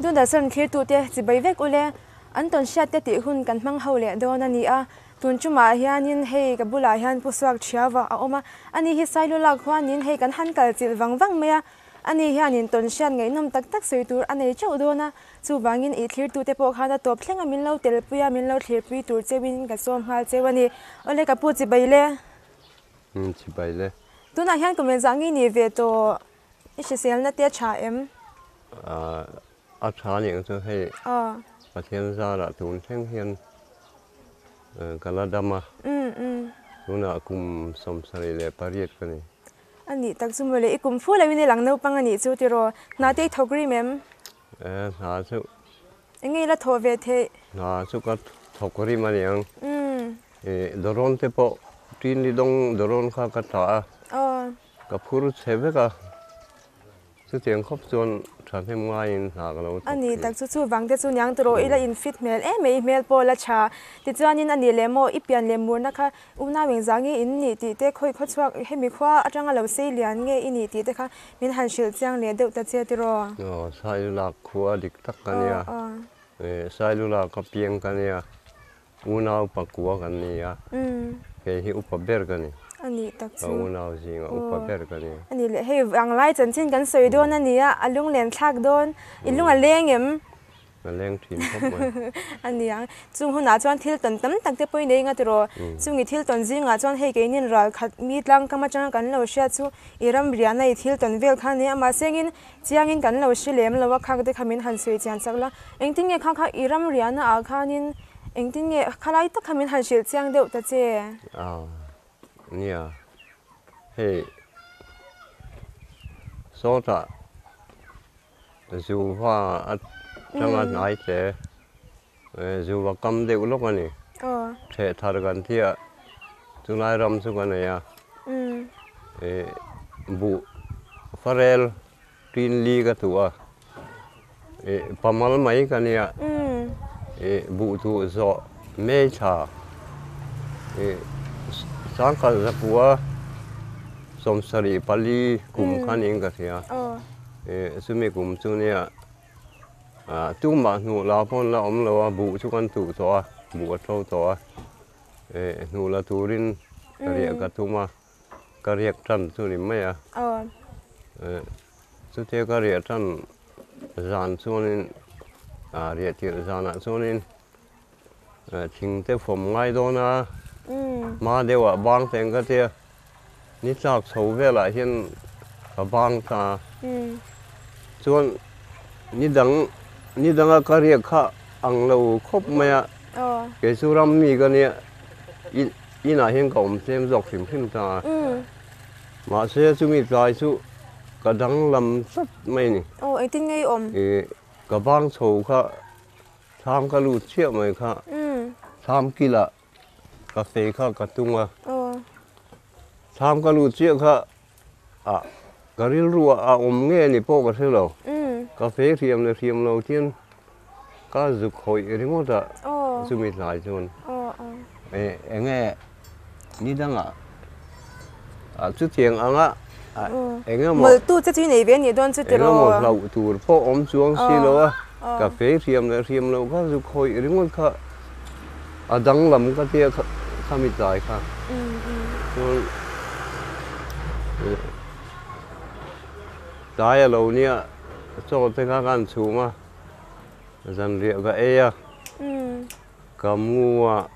Doordarshan thlirtute chibai vek ule, an tawn hriat te tih hun kan hmang ho leh dawn a ni a. Tun tumah hianin hei ka bulah hian Pu Suak Thiava a awm a, ani hi Sailulak huanin hei kan han kal chilh vang vang mai a, ani hianin tawn hriat ngaihnawm tak tak sawi tur a nei teuh dawn a, chuvangin ih thlirtute pawh khan a tawp thleng a min lo telpui a, min lo thlirpui tur cheuhin ka sawm nghal cheu a ni. Awle ka pu chibai le. Umm chibai le. Tunah hian kum engzah nge ni ve tawh? I hriselna te a tha em? A tha nih ang chu hei Pathian zarah tun thleng hian ka la dam a, tunah kum 78 ka ni. A nih tak chu mawle, i kum fu loin i lang naupang a nih chu tiraw? Hna te i thawk rim em? E, hna chu. Enge i la thawh ve theih? Hna chu ka thawk rim a niang. Dawrawn te pawh Ṭinli dawng dawrawn kha ka tah a. Ka phur chhe vek a, chutiang khawp chuan thahnem ngaiin hna ka lo thawk A ni tak chu chuvang te chu niang tawh rawh, i la infit hmel em mai, i hmel pawh la tha. Tichuanin a nih leh maw, i pian leh murna kha unau engzah nge in nih tih te, khawi khaw chhuak hemi khua atanga lo sei lian nge i nih tih te kha min han hrilh chiang leh deuh ta che tiraw? Aw, Sailulak khua dik tak ka nia, Sailulak a piang ka nia, Unau pakua kan ni a, kei hi upa ber ka ni. A nih tak chu. Ka unau zinga upa ber ka ni. A nih leh hei ang lai chanchin kan sawi dawn a ni a, a lunglen thlak dawn. I lung a leng em? A leng thin khawp mai. A ni ang. Chung hunah chuan thil tawn tam tak te pawhin ei nga tiraw. Chungi thil tawn zingah chuan hei keinin ral khat mi tlangkam atanga kan lo hriat chu i ram riahna i thil tawn vel kha a ni a, mahse engin Chiangin kan lo hre lem lo a, khak te kha min han sawi chian chak la. Engtin nge kha kha i ram riahna ah khanin engtin nge khalai tak kha min han hrilh chiang deuh ta che? Aw, nia. Hei sawtah Zuva atanga hnai che Zuva kam deuh lawk a ni. Theh thar kan thi a, chulai ram chu ka nei a. Buh farel tin li ka tuh a, pamal mai ka nia. Buh tuh zawh mei thla sangkhat zakua 74 kum kha niin ka hria. Chumi kum chu nia. Tumah hnuh la pawn la awm lo a, buh chu kan tuh tawh a, buh a tho tawh a, hnuh la turin ka riah ka tum a, ka riak tan chu ni mai a. Chutia ka riah tan zan chuanin, riah tirh zanah chuanin thing te fawm ngai dawn a, hma deuhah bang te ang ka tia, ni tlak chho velah hian ka bang ta a, chuan ni dang ni danga ka riak kha ang lo khawp mai a, kei chu ram mi ka nia inah hian ka awm tlem zawk hrim hrim ta a, mahse chumi tlai chu ka danglam tlat mai a ni. Ka bang chho kha. Thlam ka lut chiah mai kha. Thlam kilah ka fei kha ka tung a. Thlam ka lut chiah kha ah ka rilru ah a awm nge ni pawh ka hre lo. Ka fei hriam leh hriam lo chian ka zuk hawih ringawt a chumi tlai chuan eng nge ni dangah chutiang anga eng emaw Mawlhtu che chu i nei ve anih dawn chu tiraw? Eng emaw hlauh tur pawh awm chuang si lo a, ka fei hriam leh hriam loh kha zu khawih ringawt kha a danglam ka tia kha mi tlai kha. Chuan tlai a lo nia chaw te kha ka han chhum a, zanriah ka ei a, ka mu a.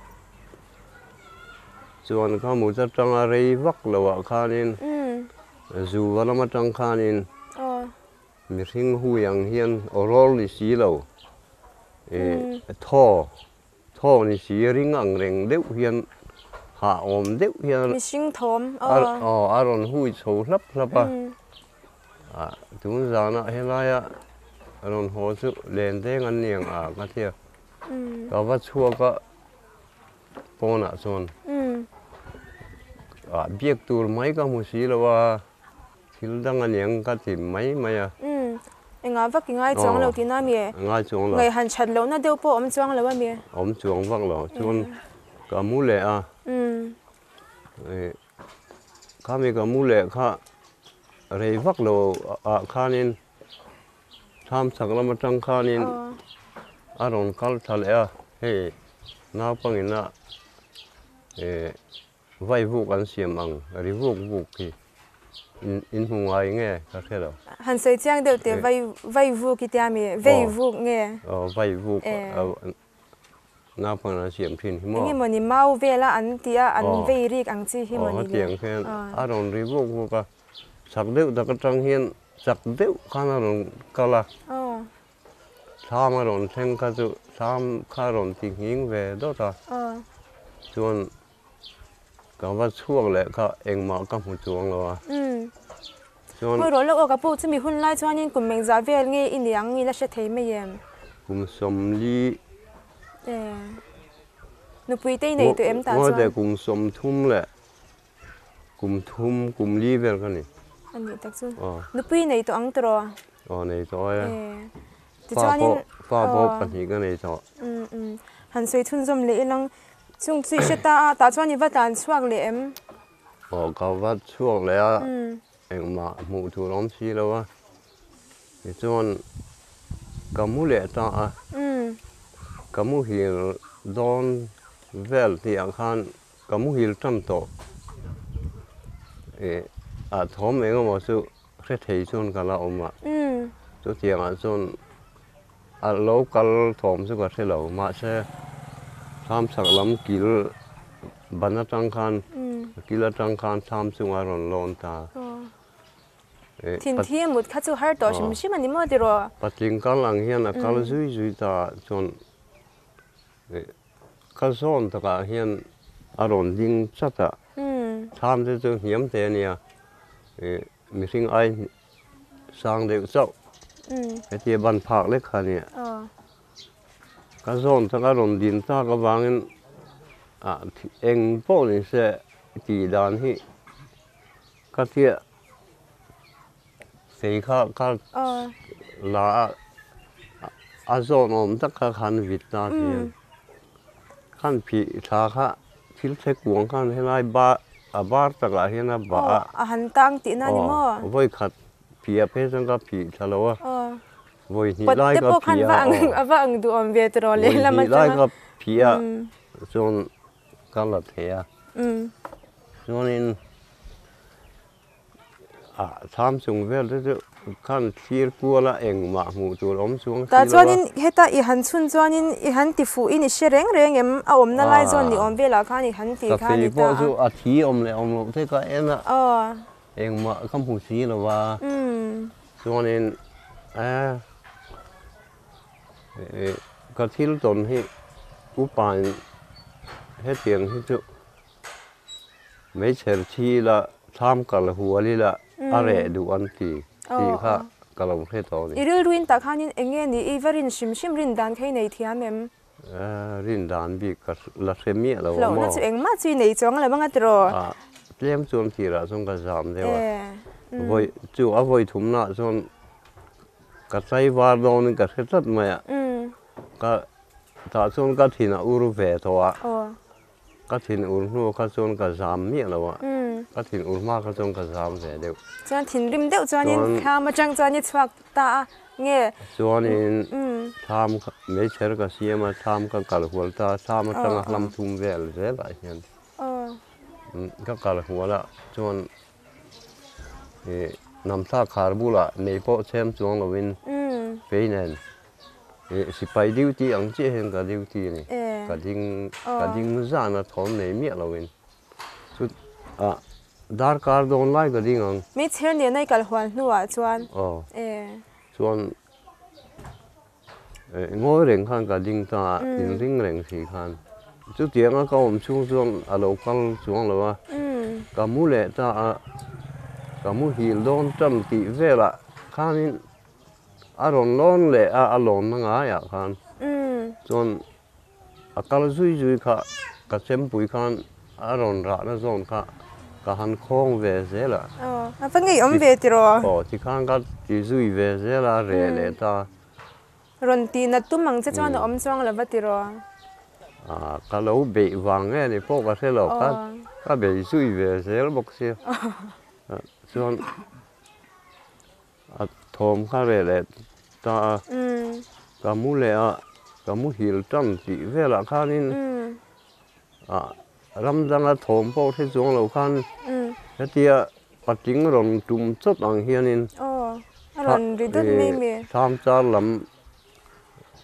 Chuan kha mut atanga rei vak lo ah khanin zu va lam atang khanin mihring hui ang hian aw rawl ni si lo thaw thaw ni si ring ang reng deuh hian hah awm deuh hian mihring thawm aw a rawn hui chho hlap hlap a tun zanah helaia rawn haw chu len deng an ni ang a ka tia ka va chhuak a. Pawnah chuan biak tur mai ka hmu si lo a, thil dang a niang ka ti mai mai a. Engah vak i ngai chuang lo tihna mi? Ngai chuang lo. Ngaih han that lohna deuh pawh awm chuang lo a mi? Awm chuang vak lo. Chuan ka mu leh a. Khami ka mu leh kha rei vak lo ah khanin. Thlam chak lam atang khanin a rawn kal tha leh a, hei naupangin a vai vuk an siam ang ri vuk vuk hi in hmu ngai nge ka hre lo. Han sawi chiang deuh teh vai vai vuk i tia mi vei vuk nge? Aw vai vuk naupangin an siam thin hi maw? Enge mawni mau vela an tih a an vei rik ang chi hi mawni le? Aw hetiang hian a rawn ri vuk vuk a. Chak deuh tak atang hian chak deuh khan a rawn kal a, thlam a rawn thleng kha chu thlam kha a rawn ti nghing ve dawt a, chuan ka va chhuak leh kha engmah ka hmu chuang lo a, chuan. Ngawi rawh lawk aw ka pu, chumi hun lai chuanin kum engzah vel nge i nih ang i la hre thei mai em? Kum 40. Nupui te i nei tawh em tah chuan? Ngawi teh kum 30 leh Kum thum, kum li vel ka ni. A nih tak chu. Nupui nei tawh ang tawh? Aw nei tawh e. Fa pawh, fa pawh pahnih ka nei tawh. Han sawi chhunzawm leh ilang chung chu i hre ta a, tah chuan i va tlan chhuak leh em? Aw ka va chhuak leh a, engmah hmuh tur a awm si lo a. Tichuan ka mu leh ta a, ka muhil dawn vel tih ah khan Ka muhil tan tawh eh a thawm eng emaw chu hre thei chuan ka la awm a, chutiangah chuan a lo kal thawm chu ka hre lo mahse thlam chhak lam kil ban atang khan kil atang khan thlam chungah a rawn lawn ta. Thin thi a mut kha chu har tawh hrim hrim a ni maw tiraw? Patling kal ang hian a kal zui zui ta chuan Ka zawn takah hian a rawn ding chat a, thlam te chu hniam te a nia, mihring ai sang deuh chauh hetia ban phak lek kha a nia. Ka zawn taka rawn din tak avangin eng pawh ni se tih dan hi ka tia Fei kha ka la a, a zawn awm tak kha khan vit ta hian khan phih thla kha thil thla kuang khan helai ba a bar takah hian a bah a. A han tang tihna ni maw? Aw, vawi khat phih ah phei chuan ka phih thla lo a, vawi hnih lai ka phih a, a va ang duh awm ve tiraw lehlam atanga. Vawi hnih lai ka phih a chuan ka la thei a, chuanin. Ah thlam chung vel te chu khan thlir kual a engmah hmuh tur awm chuang si lo a. Tah chuanin heta i han chhun chuanin i han ti fuh in i hre reng reng em? A awmna lai zawn ni awm velah khan i han ti kha a ni ta a. Ka fei pawh chu a thi awm leh awm loh te ka en a, engmah ka hmu si lo a. Chuanin eh ka thil tawn hi upain hetiang hi chu. Meichher thi ila, thlam kal hual ila a reh duh an ti tih kha ka lo hre tawh a ni. I rilruin tah khanin eng nge ni i va rin hrim hrim rin dan kha i nei thiam em? Rin dan bik ka la hre miah lo a maw? Hlauhna chu engmah chu i nei chuang lo anga tiraw? Tlem chuan tirah chuan ka zam deuh a, vawi chu a vawi thumnaah chuan ka chai var dawnin ka hre tlat mai a, ka tah chuan ka thin a ur ve tawh a. Ka thin ur hnu kha chuan ka zam miah lo a, ka thin ur hma kha chuan ka zam ve deuh. Chuan thinrim deuh chuanin thlam atang chuan i chhuak ta a nge? Chuanin thlam kha meichher ka siam a, thlam ka kal hual ta a, thlam atanga hlam thum vel zelah hian ka kal hual a, chuan namthlak khar bulah mei pawh chhem chuang lovin fei nen Sipai duty ang chiah hian ka duty a ni. Ka ding ka ding zan a thawm nei miah loin. Chu ah darkar dawn lai ka ding ang. Hmeichher nena i kal hual hnuah chuan. Aw. Chuan ngawi reng khan ka ding ta a, inring reng si khan. Chutianga ka awm chhung chuan a lo kal chuang lo a, ka mu leh ta a, ka muhil dawn tan tih velah khanin A rawn lawn leh a, a lawnna ngaiah khan chuan a kal zui zui kha ka chempui khan a rawn rahna zawn kha ka han khawng ve zel a. Aw, a va ngei awm ve tiraw? Aw, tikhan ka ti zui ve zel a, reh leh ta. Rawn tih nat tum ang che chuan a awm chuang lo va tiraw? Ah, ka lo beih vang nge ni pawh ka hre lo, ka bei zui ve zel bawk sia. Chuan. A thawm kha reh leh ta a. Ka mu leh a, ka muhil tan tih velah khanin ram danga thawm pawh hre chuang lo khan hetia patling rawn tum chawt ang hianin thlam char lam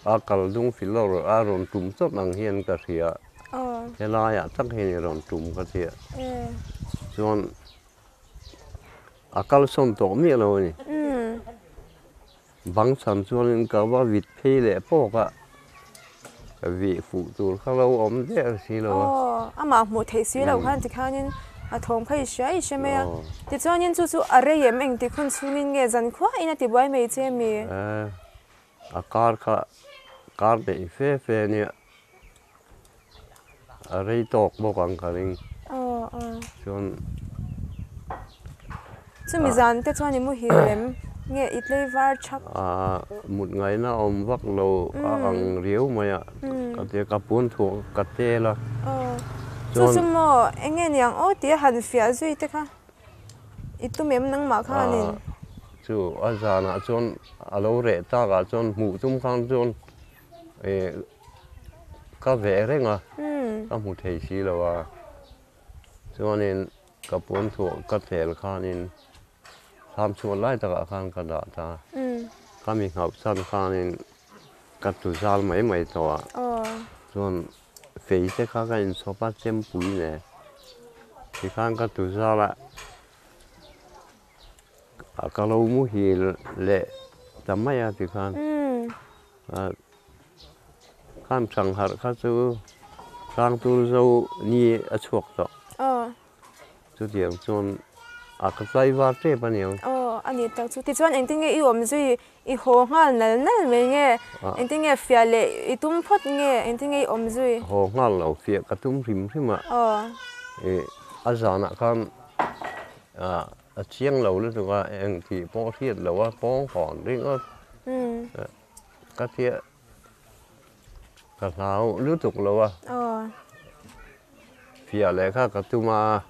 a kal dung filawr a rawn tum chawt ang hian ka hria. Helaiah tak hian i rawn tum ka tia. Chuan a kalsawn tawh miah lo a ni. Bang chhan chuanin ka va vit phei leh pawk a, ka vih fuh tur kha lo awm der si lo a. Aw, amah hmuh theih si lo khan tikhanin a thawm kha i hria i hre mai a. Tichuanin chu chu a rei em engtik hun chhungin nge zan khuain a ti buai mai che mi? E, a kar kha kar neih fe fe nia, a rei tawk bawk ang ka ring. Aw, aw. Chuan. Chumi zan te chuan i muhil lem nge i tlei var thap? Aa, mut ngaihna awm vak lo a ang riau mai a, ka tia ka puan thuah ka tel a. Aw, chu chu maw eng nge niang aw tia han fiah zui te kha i tum em nangmah khanin? Aa, chu a zanah chuan a lo reh takah chuan hmuh tum khan chuan ka veh reng a, ka hmu thei si lo a, chuanin Ka puan thuah ka tel khanin thlam chhuah lai takah khan ka dah ta. Ka mi nghauh chhan khanin ka tu zal mai mai tawh a. Chuan fei te kha ka inchhawp a chempui nen tikhan ka tu zal a, ka lo muhil leh ta mai a tikhan. Khan Thangharh kha chu Hrangtur zo ni a chhuak tawh. Chutiang chuan a ka tlai var tep a niang. Aw, a ni tak chu. Tichuan engtin nge i awm zui i haw nghal nal nal mai nge? Engtin nge fiah leh i tum phawt nge? Engtin nge i awm zui? Haw nghal lo, fiah ka tum hrim hrim a. A zanah khan a chiang lo lutuk a, engtih pawh hriat lo a, pawng hawn ringawt. Ka fiah ka hlau lutuk lo a, fiah leh kha ka tum a,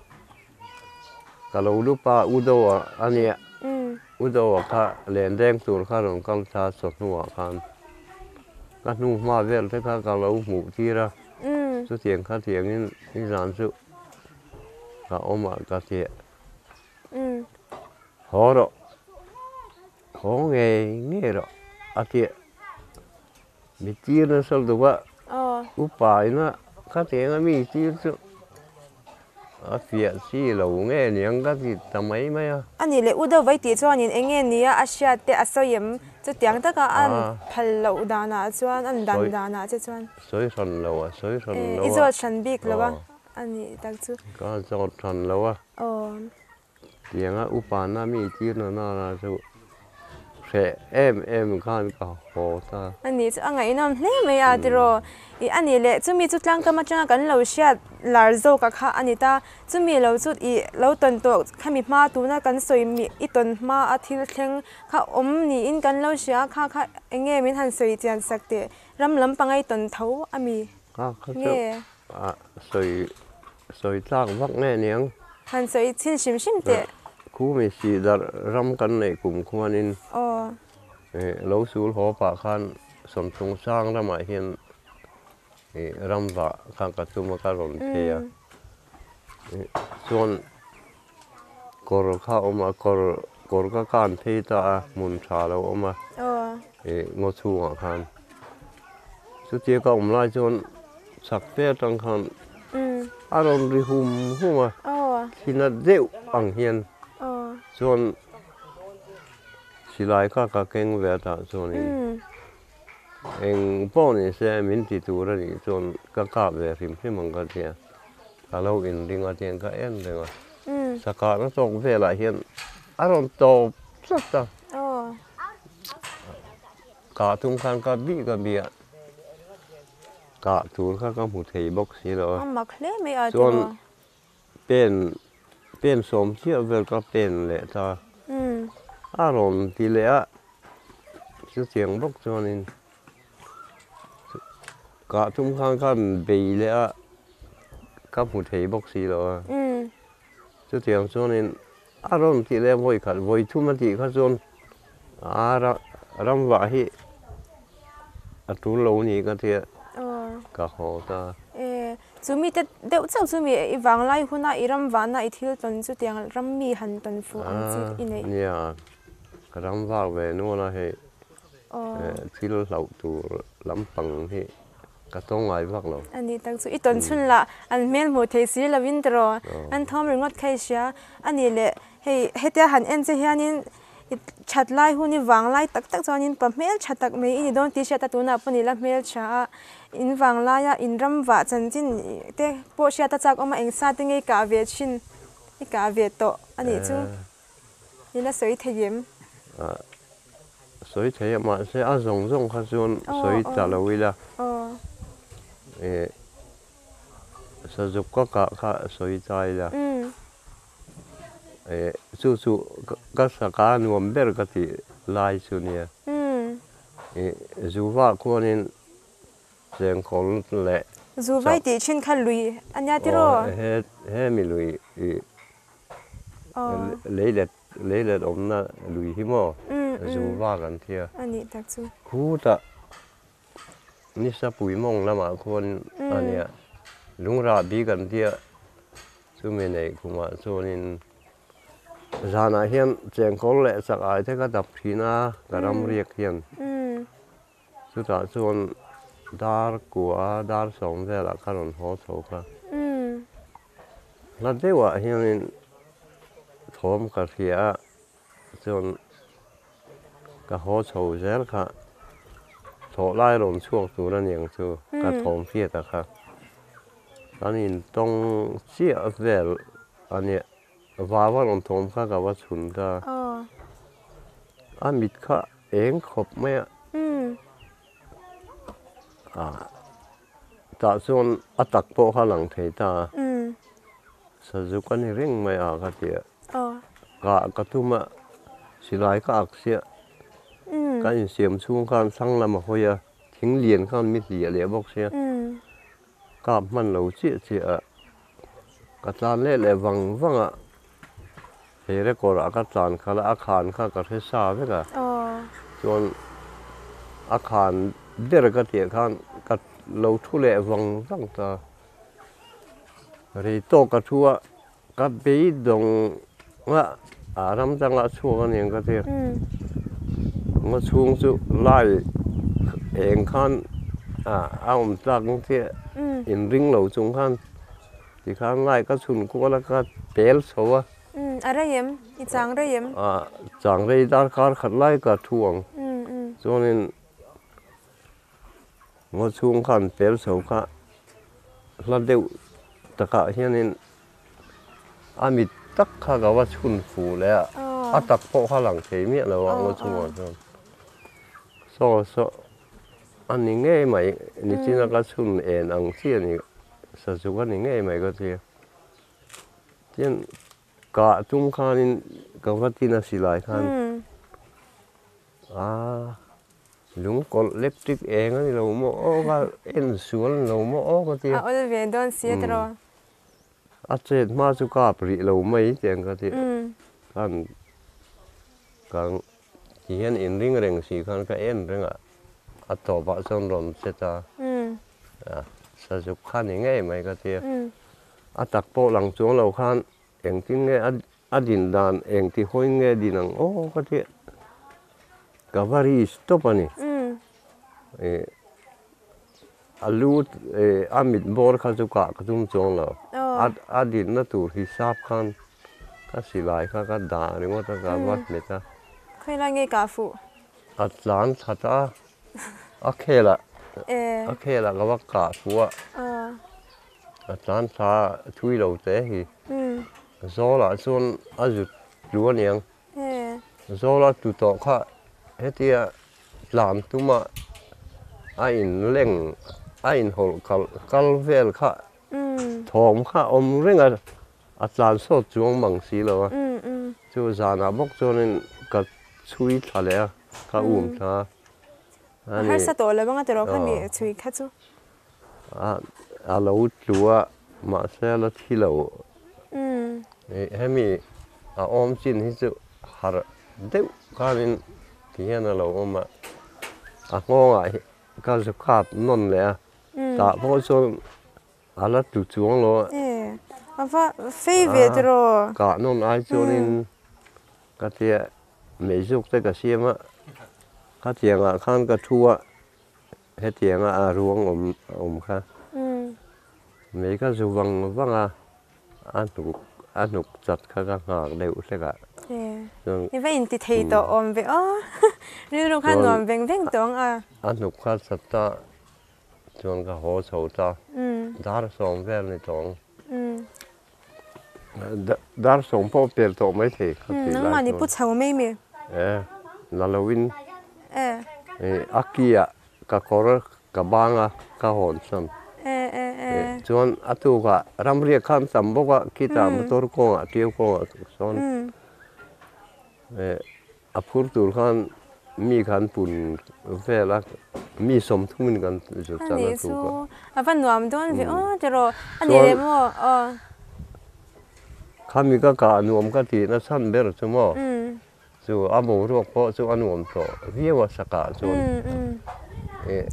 ka lo lup a u do ah a nia, u do ah kha len deng tur kha rawn kal ta chawhnuah khan ka hnu hma vel te kha ka lo hmuh tir a, chutiang kha tiangin nizan chu ka awm a ka fiah haw rawh. Haw ngei ngei rawh a ti a, mi tir nasa lutuk a, upa ina khatiang a mi tir chu a fiah chi lo nge niang ka ti ta mai mai a. A nih leh u deuh vai tih chuanin eng nge nia a hriat te a sawi em? Chutiang taka an phal loh danah chuan an dan danah che chuan. Sawi hran lo a, sawi hran lo a. I zawt hran bik lo a, a nih tak chu. Ka zawt hran lo a. Tianga upa na mi tir na nana chu hreh em em khan ka haw ta. A nih chu a ngaihnawm hle mai a tiraw. I a nih leh chumi chu tlangkam atanga kan lo hriat lar zawk a kha a ni ta. Chumi lo chu i lo tawn tawh khami hma tuna kan sawi mi i tawn hma a thil thleng kha awm niin kan lo hria kha kha eng nge min han sawi chian sak teh ram lampanga i tawn tho a mi nge? A sawi sawi tlak vak nge niang. Han sawi chhin hrim hrim teh. Khu mi si darh ram kan neih kum khuanin lo sul haw pah khan sawmthung sang ramah hian ram vah kha ka tum a ka rawn phei a. Chuan kawr kha a awm a kawr kawr ka kan phei ta a hmun tha lo awm a ngaw chhungah khan. Chutia ka awm lai chuan chak te atang khan a rawn ri hum hum a, thina deuh ang hian chuan silai kha ka keng ve a tah chuanin eng pawh ni se min ti tur a nih chuan ka kap ve hrim hrim ang ka tia, ka lo inring a tiang ka en reng a, sakahna tawk velah hian a rawn tawp tlat a. Kah tum khan ka bih ka bih a, kah tur kha ka hmu thei bawk si lo a. A mak hle mai a Chuan pen pen sawm chiah vel ka pen leh ta. A rawn ti leh a, chutiang bawk chuanin kah tum khan ka bei leh a, ka hmu thei bawk si lo a. Chutiang chuanin a rawn ti leh vawi khat, vawi thum a tih kha chuan a. Ram vah hi a tul lo ni ka tia ka haw ta. E, chu mi te deuh chauh chu mi i vanglai huna i ram vahna i thil tawn chu tiang ram mi han tawn fuh ang chi i neih. Nia, ka ram vak ve nual a hei thil hlauh tur lampang hi ka tawng ngai vak lo. A nih tak chu i tawn chhun lah an hmel hmuh thei si lovin tiraw an thawm ringawt kha i hria. A nih leh hei hetia han en che hianin I that lai hun i vang lai tak tak chuanin pa hmel tha tak mai i ni dawn tih hriat a tunah pawh ni la hmel tha a in vang laia in ram vah chanchin te pawh hriat a chak awm a eng sa te nge i kah ve thin i kah ve tawh a nih chu ni la sawi thei em? Sawi thei a mahse a zawng zawng kha chuan sawi ta lo ila sazuk ka kah kha sawi ta ila. Chu chu ka saka nuam ber ka tih lai chu nia. Zuva khuanin chengkawl leh. Zuvai tih thin kha lui a nia tiraw? Aw, hemi lui leilet leilet awmna lui hi maw Zuva kan tia. A nih tak chu. Khutah Nisapui mawng lamah khuan a nia, lungrah bik an tia, chumi neih khumah chuanin zanah hian chengkawl leh chak ai te ka dap thin a, ka ram riak hian. Chutah chuan dar kua dar sawm velah ka rawn haw chho kha. Hla deuhah hianin thawm ka hria a, Chuan ka haw chho zel kha thawh lai rawn chhuak tur a niang chu ka thawm hriat a kha. Kan intawng chiah vel a nia, vava rawn thawm kha ka va chhun ta. A mit kha eng khawp mai a. Tah chuan a tak pawh kha lang thei ta a. Sazuk a ni reng mai a ka ti a. Kah ka tum a, silai ka ak siah. Ka insiam chhung khan thlang lam a hawi a, thing lian khan mi hliah leh bawk sia. Kap hman lo chiah chiah a, ka tlan leh leh vang vang a, hei record ah ka tlan khalh a, a khan kha ka hre sa vek a. Chuan a khan ber ka tih khan ka lo thu leh vang vang ta. Rei tawk ka thu a. Ka beidawng a, a ram dangah chhuak a niang ka ti. Ngaw chhung chu lai eng khan a awm tlak ang chiah inring lo chung khan tikhan lai ka chhun kual a ka pel chho a. A rei em? I chang rei em? A chang rei darkar khat lai ka thu ang. Chuanin ngaw chhung khan pel chho kha hla deuh takah hianin A mit tak kha ka va chhun fuh leh a, a tak pawh kha lang thei miah lo a ngaw chungah chuan. Saw saw a ni ngei mai, nichina ka chhun en ang chi a ni, sazuk a ni ngei mai ka ti a. Tin, kah tum khanin ka va tin a silai khan a lungkawlh electric eng a ni lo maw aw ka en sual a ni lo maw aw ka ti a. A awl ve dawn si a tiraw. A chet hma chu kap rih lo mai tih ang ka ti. Khan ka ti hian inring reng si khan ka en reng a, a tawpah chuan rawn chet a, sazuk kha ni ngei mai ka ti a. A tak pawh lang chuang lo khan engtin nge a din dan engti hawiin nge din ang aw ka ti a, ka va ri stop a ni. A lu a mit bawr kha chu kah ka tum chuang lo. A dinna tur hisap khan ka silai kha ka dah ringawt a, ka va hmet a. Khawilai nge kah fuh? A tlan that a, a khelah a khelah ka va kah fuh a. A tlan thla thui lo te hi. Zawlah chuan a zut tlu aniang. Zawla tlu tawh kha hetia tlan tuma a inleng a inhawlh kal kal vel kha thawm kha a awm reng a, a tlan sawt chuang mang si lo a. Chu zanah bawk chuanin ka chhui thla leh a, ka um thla a. A harsa tawh lo anga tiraw kha mi chhui kha chu. A lo tlu a, mahse a la thi lo. Hemi a awm chin hi chu harh deuh khanin. Ti hian a lo awm a, a nghawngah hi ka zu kap nawn leh a, tah pawh chuan a la tlu chuang lo a. E, a va fei ve tiraw? Kah nawn ai chuanin ka tia meizuk te ka siam a, khatiangah khan ka thu a, hetianga a ruang awm awm kha mei ka zu vang vang a, a hnuk a hnuk chat kha ka nghak deuh hlek a. Chuan I va inti thei tawh awm ve aw, rilru kha nuam veng veng tawh ang a. A hnuk kha chat ta chuan ka haw chho ta, dar sawm vel ni tawh ang. Dar sawm pawh pel tawh mai thei kha tih lai chuan. Nangmah ni pu chho mai mi? E, la lo in. A ki ah ka kawr ka bang a, ka hawn chuan. Chuan a tuk ah ramriak khan tam bawk a, khitah motor kawngah tiu kawngah sawn A phur tur khan mi khan pun vel a, mi sawmthumin kan zut chan a tuk a. Ani chu a va nuam dawn ve aw tiraw, a ni leh maw aw. Khami ka kah nuam ka tih na chhan ber chu maw, chu a boruak pawh chu a nuam tawh viau a sakah chuan.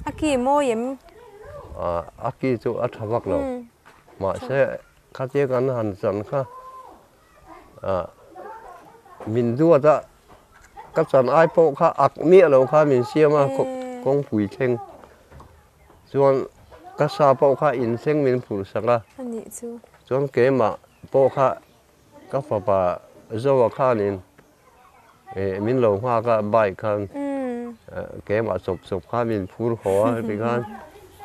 A ki mawi em? A ki chu a tha vak lo, mahse khatia kan han chan kha Min duat a, ka chan ai pawh kha ak miah lo kha min siam a kawngpui thleng chuan ka sa pawh kha in thleng min phurh sak a, chuan keimah pawh kha ka fapa Zoa khanin min lo nghak a bike khan keimah chawp chawp khan min phur haw a tikhan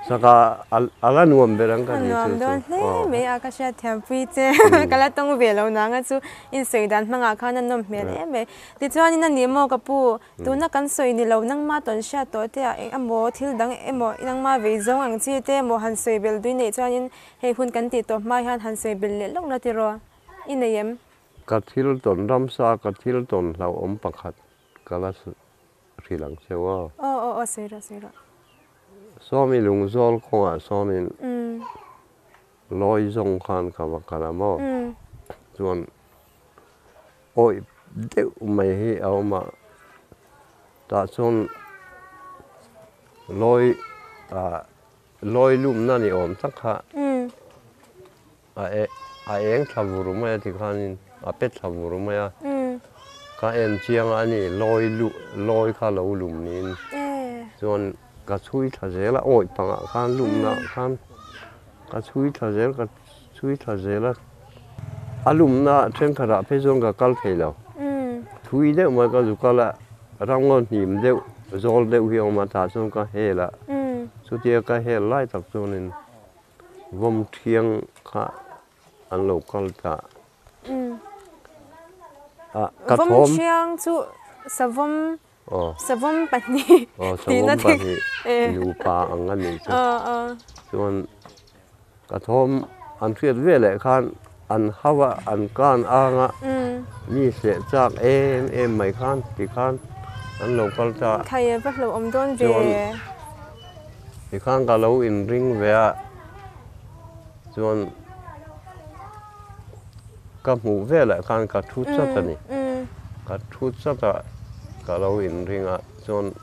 saka a la nuam ber ang ka ti chu nuam dawn hle mai a ka hriat thiam pui che ka la tawng ve lo nang a chu insawi dan hmangah khan a nawm hmel em mai tichuanin a ni maw ka pu tuna kan sawi ni lo nangma tawn hriat tawh te ah eng emaw thil dang emaw nangma vei zawng ang chi te emaw han sawi bel dui neih chuanin hei hun kan tih tawh hma hian han sawi bel leh lawk la tiraw i nei em? Ka thil tawn ramsa ka thil tawn hlauhawm pakhat ka la hrilh ang cheu a. Aw aw aw sawi rawh sawi rawh. Sawmi lungzawl kawngah sawnin lawi zawng khan ka va kal a maw? Chuan awih deuh mai hi a awm a, tah chuan lawi ah lawi lumna ni awm tak kha A e a eng thla vur mai a tikhanin a pe thla vur mai a, ka en chiang a ni lawi lu lawi kha lo lum niin chuan ka chhui thla zel a awih pangah khan lumna ah khan ka chhui thla zel ka chhui thla zel a, a lumna thenkhatah phei chuan ka kal thei lo, thui deuh mai ka zu kal a ramngaw hnim deuh zawl deuh hi a awm a tah chuan ka hel a, chutia ka hel lai tak chuanin. Vawm thiang kha an lo kal ta a, ka Vawm thawm. thiang chu savawm savawm pahnih Aw savawm pahnih nupa ang a nih chu. Chuan ka thawm an hriat ve leh khan an hau a, an kan ang a, mi seh chak em em mai khan tikhan an lo kal ta. Thai a va hlauhawm dawn ve. Chuan tikhan ka lo inring ve a, chuan ka hmuh velah khan ka thu chat a ni. Ka thu chat a, ka lo inring a, chuan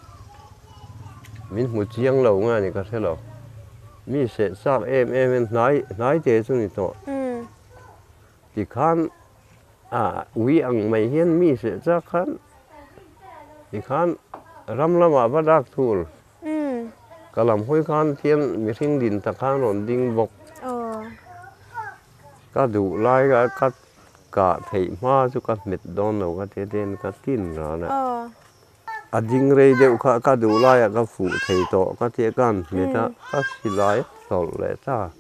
min hmu chiang lo nge a ni ka hre lo. Mi seh chak em em in hnai hnai te chu ni tawh. Tikhan ah ui ang mai hian mi seh chak khan tikhan ram lamah va dak thul. Ka lam hawi khan thian mihring din tak khan rawn ding bawk. Ka duh lai a ka kah theih hma chu ka hmet dawn lo ka ti a tin ka tin ran a. A ding rei deuh kha ka duh laiah ka fuh thei tawh ka tih a ka han hmet a, ka silai tawlh leh ta.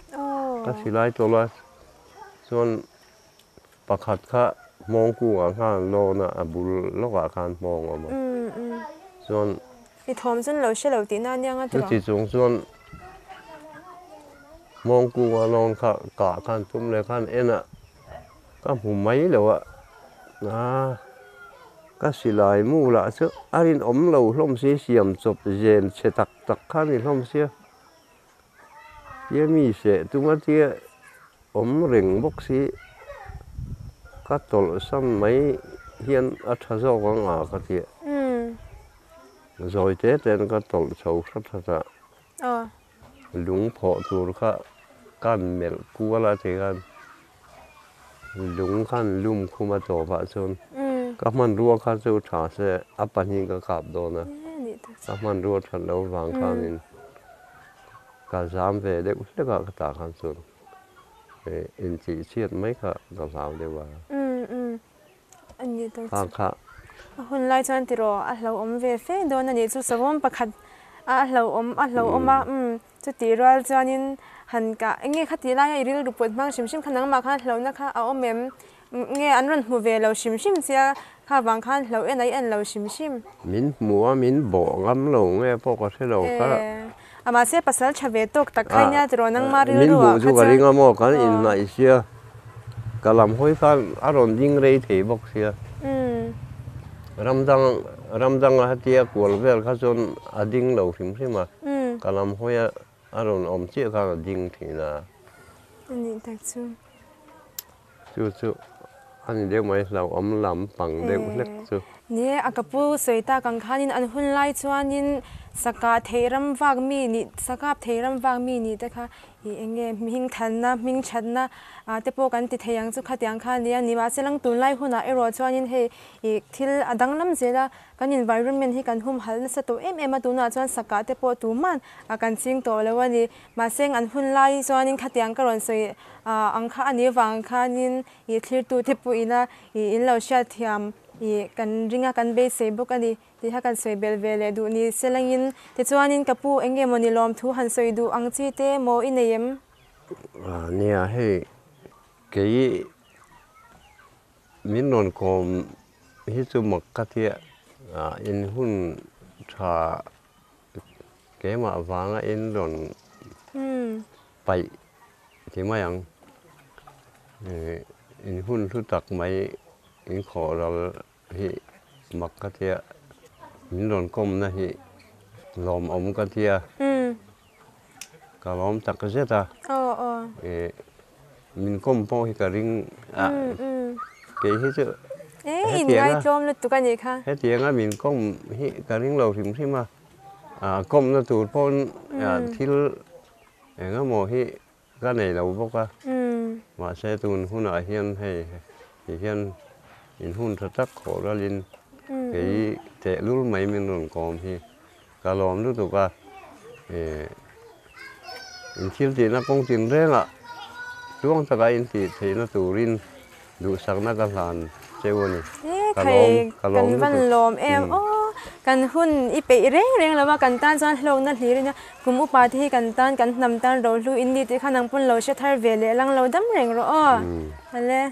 Ka silai tawlh a chuan pakhat kha hmawng kungah khan an lawn a, a bul lawkah khan hmawng a awm a. Chuan. I thawm chuan lo hre lo tihna ania nga tiraw? Chuti chung chuan hmawng kunga lawn kha kah khan tum leh khan en a. Ka hmu mai lo a, a ka silai mu lah chu a rinawm lo hlawm si, siam chawp zen chhe tak tak kha a ni hlawm sia. Tia mi seh tum a tia awm reng bawk si, ka tawlhsan mai hian a tha zawk ang a ka ti a. Zawi te ten ka tawlh chho hrat hrat a, lung phawh tur kha kan melh kual a ti khan lung khan lum khum a tawpah chuan ka hmanrua kha chu tha se a pahnih ka kap dawn a, ka hmanrua that loh vang khanin ka zam ve deuh hlek a ka tah khan chuan inchih chhiat mai kha ka hlau deuh a. Kha kha. A hun lai chuan tiraw a hlauhawm ve fe dawn a nih chu savawm pakhat a hlauhawm a hlauhawm a umm chutih rual chuanin han kah eng nge khatih laia i rilru put hmang hrim hrim kha nangmah khan hlauhna kha a awm em nge an rawn hmu ve lo hrim hrim sia kha vang khan hlauh en a i en lo hrim hrim. Min hmu a min bawh ngam lo nge pawh ka hre lo kha. A mahse pasal tha ve tawk tak kha nia tiraw nangmah rilru ah kha chuan. Min hmuh chu ka ring a maw kan inhnaih sia ka lam hawi khan a rawn ding rei thei bawk sia. Ram dang ram danga hetia kual vel kha chuan a ding lo hrim hrim a ka lam hawi a a rawn awm chiah khan a ding thin a. A nih tak chu. Chu chu a ni deuh mai hlauhawm lam pang deuh hlek chu. Ni a ka pu sawi tak ang khanin an hun lai chuanin saka thei ram vak mi nih sakap thei ram vak mi nih te kha ih eng nge hming thanna hming thatna ah te pawh kan ti thei ang chu khatiang kha a nia ni mahse lang tunlai hunah erawh chuanin hei ih thil a danglam zel a Kan environment hi kan humhalh nasa tawh em em a, tunah chuan sakah te pawh tuman a kan ching tawh lo a ni. Mahse an hun lai chuanin khatiang ka rawn sawi ang kha a nih vang khanin ih thlirtute pawhin ih in lo hriatthiam ih kan ring a, kan beisei bawk a ni tih kha kan sawi belh ve leh duh ni se langin. Tichuanin ka pu eng nge maw ni lawm thu han sawi duh ang chi te maw i nei em? Nia hei kei min rawn kawm Hi chu mak ka tia in hun tha keimah vanga in rawn paih ti mai ang. In hun hlu tak mai in khawh ral hi mak ka tia min rawn kawmna hi lawmawm ka tia ka lawm tak zet a. Min kawm pawh hi ka ring a, kei hi chu hetianga hetianga min kawm hi ka ring lo hrim hrim a, kawmna tur pawn thil eng emaw hi ka nei lo bawk a, mahse tun hunah hian hei ti hian in hun tha tak khawh ralin kei tehlul mai min rawn kawm hi. Ka lawm lutuk a, in thil tihna kawng tin rengah tluang taka in tih theihna turin duhsakna ka hlan cheu a ni. Ka lawm, ka lawm lutuk. Kan van lawm em aw, kan hun i peih reng reng lo a, kan tan chuan hlawkna hlir in a, kum upa te hi kan tan, kan hnam tan rohlu in ni tih kha nang pawn lo hre thar ve leh lang lo dam reng rawh aw. Hale.